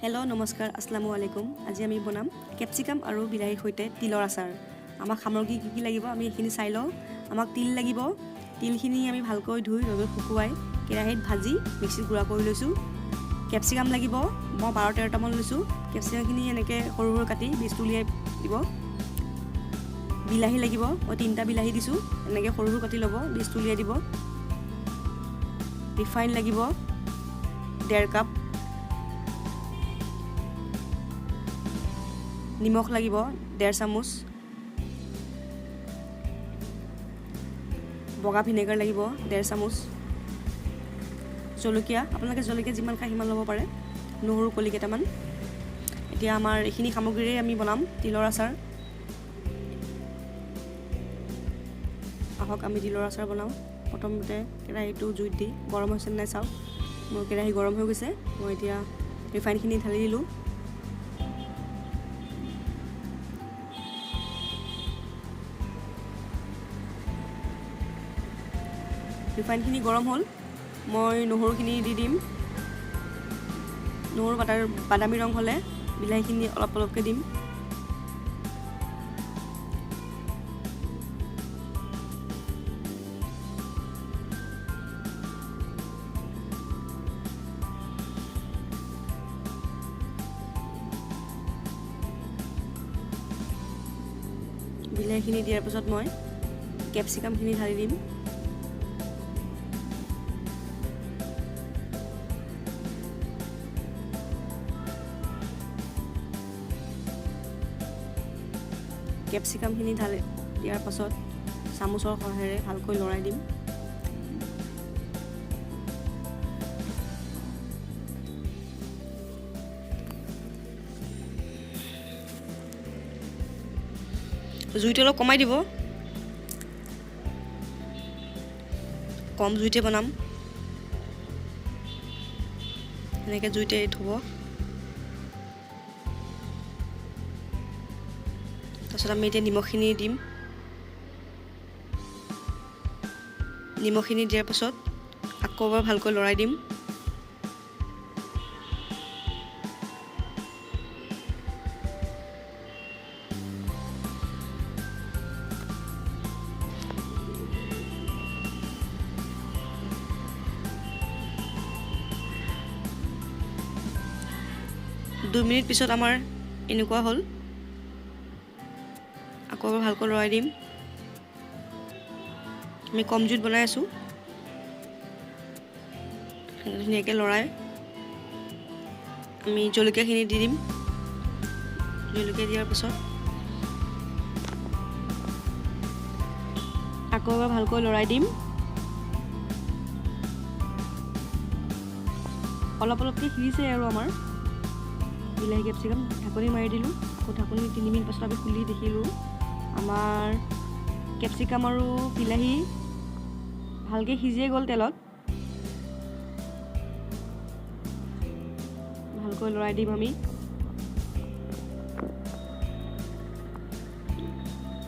Hello', নমস্কাৰ, আসসালামু আলাইকুম। আজি আমি বনাম কেপচিকাম আৰু বিলাহীৰ সৈতে তিলৰ আচাৰ। আমাক সামগ্ৰী কি কি লাগিব, আমি এইখিনি চাই লওঁ। আমাক তিল লাগিব। তিলখিনি আমি ভালকৈ ধুই ৰ'দত শুকুৱাই কেৰাহীত ভাজি মিক্সিত গুড়া কৰি লৈছোঁ। কেপচিকাম লাগিব। মই 12-13টামান লৈছোঁ। কেপচিকামখিনি এনেকৈ সৰু সৰু কাটি বীজটো উলিয়াই দিব। বিলাহী লাগিব। মই তিনিটা বিলাহী দিছোঁ। এনেকৈ সৰু সৰু কাটি ল'ব, বীজটো উলিয়াই দিব। ৰিফাইন লাগিব 1.5 কাপ। নিমখ লাগিব 1.5 চামুচ। বগা ভিনেগাৰ লাগিব 1.5 চামুচ। জলকীয়া, আপোনালোকে জলকীয়া যিমান খায় সিমান ল'ব পাৰে। নহৰু কলি কেইটামান। এতিয়া আমাৰ এইখিনি সামগ্ৰীৰে আমি বনাম তিলৰ আচাৰ। আহক, আমি তিলৰ আচাৰ বনাওঁ। প্ৰথমতে কেৰাহীটো জুইত দি গৰম হৈছে নাই চাওক। মোৰ কেৰাহী গৰম হৈ গৈছে। মই এতিয়া ৰিফাইনখিনি ঢালি দিলোঁ। ৰিফাইনখিনি গৰম হ'ল। মই নহৰুখিনি দি দিম। নহৰু বাটাৰ বাদামী ৰং হ'লে বিলাহীখিনি অলপ অলপকৈ দিম। বিলাহীখিনি দিয়াৰ পাছত মই কেপচিকামখিনি ঢালি দিম। কেপচিকামখিনি ঢালি দিয়াৰ পাছত চামুচৰ সহায়েৰে ভালকৈ লৰাই দিম। জুইটো অলপ কমাই দিব। কম জুইতে বনাম। এনেকৈ জুইতে থ'ব। তাৰপিছত আমি এতিয়া নিমখখিনি দিম। নিমখখিনি দিয়াৰ পাছত আকৌ এবাৰ ভালকৈ লৰাই দিম। 2 মিনিট পিছত আমাৰ এনেকুৱা হ'ল। আকৌ এবাৰ ভালকৈ লৰাই দিম। আমি কম জুইত বনাই আছোঁ। ধুনীয়াকৈ লৰাই আমি জলকীয়াখিনি দি দিম। জলকীয়া দিয়াৰ পাছত আকৌ এবাৰ ভালকৈ লৰাই দিম। অলপ অলপকৈ সিজিছে আৰু আমাৰ বিলাহী, কেপচিকাম। ঢাকনি মাৰি দিলোঁ। আকৌ ঢাকনি 3 মিনিট পাছত আমি খুলি দেখিলোঁ, আমাৰ কেপচিকাম আৰু বিলাহী ভালকৈ সিজিয়ে গ'ল তেলত। ভালকৈ লৰাই দিম আমি।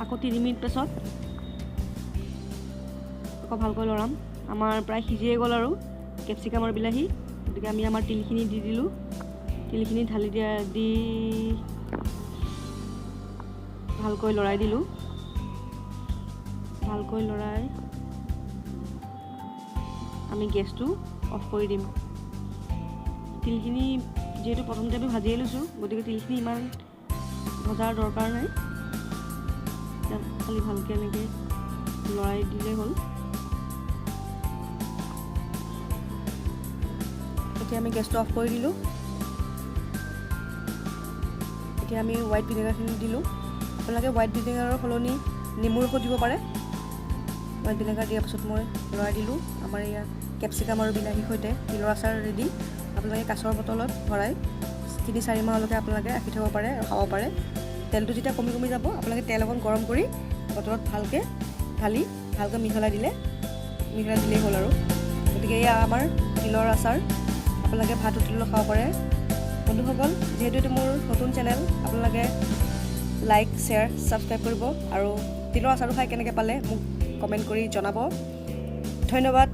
আকৌ 3 মিনিট পাছত আকৌ ভালকৈ লৰাম। আমাৰ প্ৰায় সিজিয়ে গ'ল আৰু কেপচিকাম আৰু বিলাহী। গতিকে আমি আমাৰ তিলখিনি দি দিলোঁ। তিলখিনি ঢালি দিয়া দি ভালকৈ লৰাই দিলোঁ। ভালকৈ লৰাই আমি গেছটো অফ কৰি দিম। তিলখিনি যিহেতু প্ৰথমতে আমি ভাজিয়ে লৈছোঁ, গতিকে তিলখিনি ইমান ভজাৰ দৰকাৰ নাই। খালি ভালকৈ এনেকৈ লৰাই দিলেই হ'ল। এতিয়া আমি গেছটো অফ কৰি দিলোঁ। এতিয়া আমি হোৱাইট ভিনেগাৰখিনি দিলোঁ। আপোনালোকে হোৱাইট ভিনেগাৰৰ সলনি নেমু ৰসো দিব পাৰে। হোৱাইট ভিনেগাৰ দিয়াৰ পাছত মই লৰাই দিলোঁ। আমাৰ এয়া কেপচিকাম আৰু বিলাহীৰ সৈতে তিলৰ আচাৰ ৰেডি। আপোনালোকে কাঁচৰ বটলত ভৰাই 3-4 মাহলৈকে আপোনালোকে ৰাখি থ'ব পাৰে আৰু খাব পাৰে। তেলটো যেতিয়া কমি কমি যাব, আপোনালোকে তেল অকণ গৰম কৰি বটলত ভালকৈ ঢালি ভালকৈ মিহলাই দিলেই হ'ল আৰু। গতিকে এয়া আমাৰ তিলৰ আচাৰ। আপোনালোকে ভাত, ৰুটিৰ লগত খাব পাৰে। বন্ধুসকল, যিহেতু এইটো মোৰ নতুন চেনেল, আপোনালোকে লাইক, শ্বেয়াৰ, ছাবস্ক্ৰাইব কৰিব আৰু তিলৰ আচাৰটো খাই কেনেকৈ পালে মোক কমেণ্ট কৰি জনাব। ধন্যবাদ।